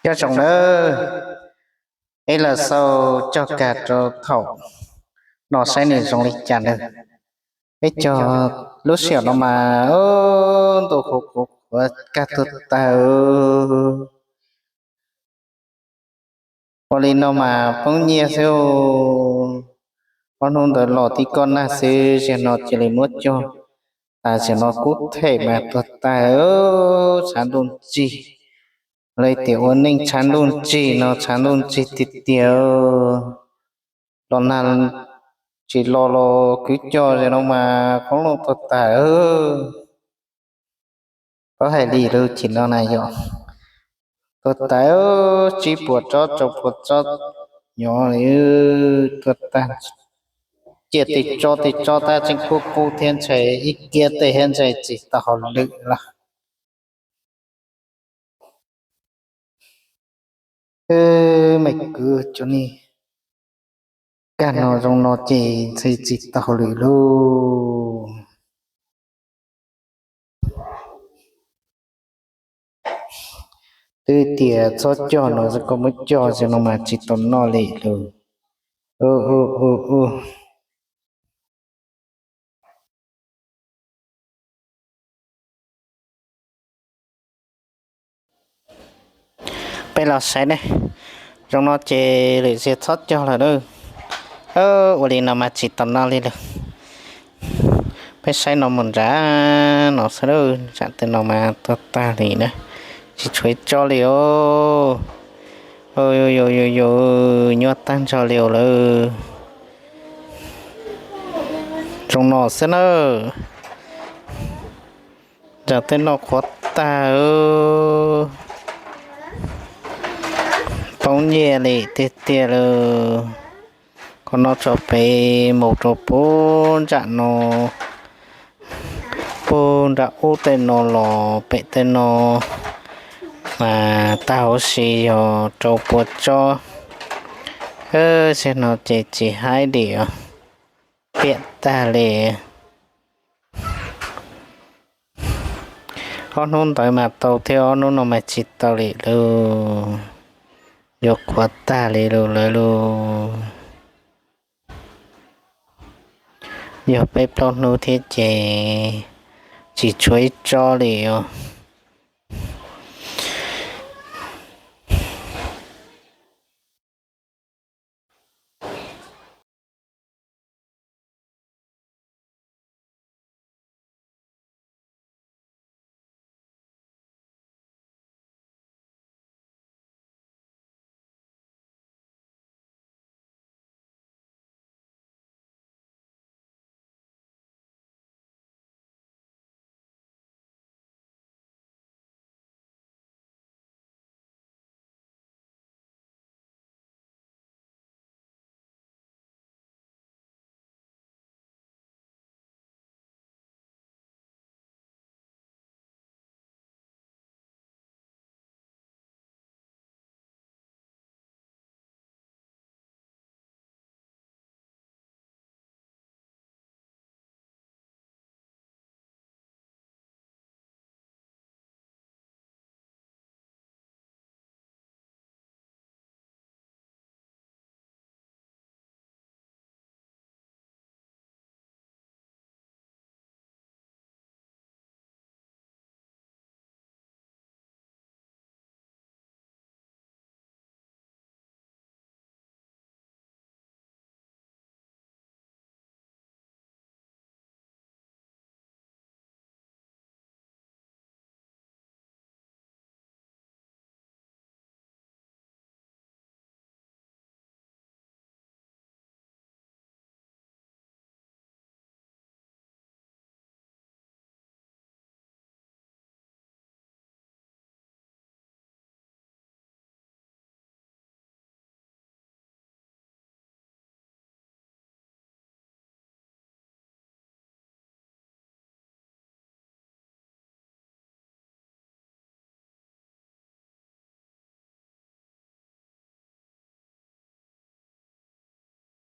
Cov zoo nawb, peb los xaus cog kag rau thaum no saib nws zoo li cas nawb. Peb cog lub sij hawm no mas ntuj qhuav qhuav qhuav kag tuag tag. Ua li no mas poob nyiaj xwb. Ob hnub ntawd los tib kob nag xwb, zaum no cia li muab cog tas, zaum no kub them mas tuag tag. Tshav ntuj ntsig, lawv tias ua neej tshav ntuj ntsig no tshav ntuj ntsig tiag tiag. Los nag tsis los los kwv cog zaum no mas qoob loo tuag tag. Paub hais li lub chim no na yog tuag tag, tsib puas tsob rau puas tsob nyob li tuag tag. Cia tej tsob tej tsob tab tseem kub kub thiab ntshai ib kiag tej thiab ntshai tsis tau hauj lwm lawm. Wb me kwv cov niag kag no zoo no ces ntshai tsis tau hauj lwm lauj. Twb tias txhob cog no xwb, koj muab cog xwb no mas tsis tau noj li lauj. Peb los saib ne, zoo no ces lwm zaus txhob cog lawm lauj. Ua li no mas tsis tau noj li lawm. Peb saib no mus nram no xwb lauj, nram tej no mas tuag tag li na, tsis tshuav ib tsob li os. Yus yus nyuaj tag nrho li os lawm. Zoo no xwb na. Nram tej no qhuav tag, poob nyiaj li tiag tiag lawm. Qhov no tso pem mus rau puag nram no, puag nram ub tej no los pem tej no mas tag huv si yog rau puas tsob. Zaum no ces tsis haib li os, piam tag li. Ob hnub ntawd mas tau thiab, ob hnub no mas tsis tau li lauj. Yuav qhuav tag li lawm lauj. Yog peb plaub hnub thiab ces tsis tshuav ib tsob li os.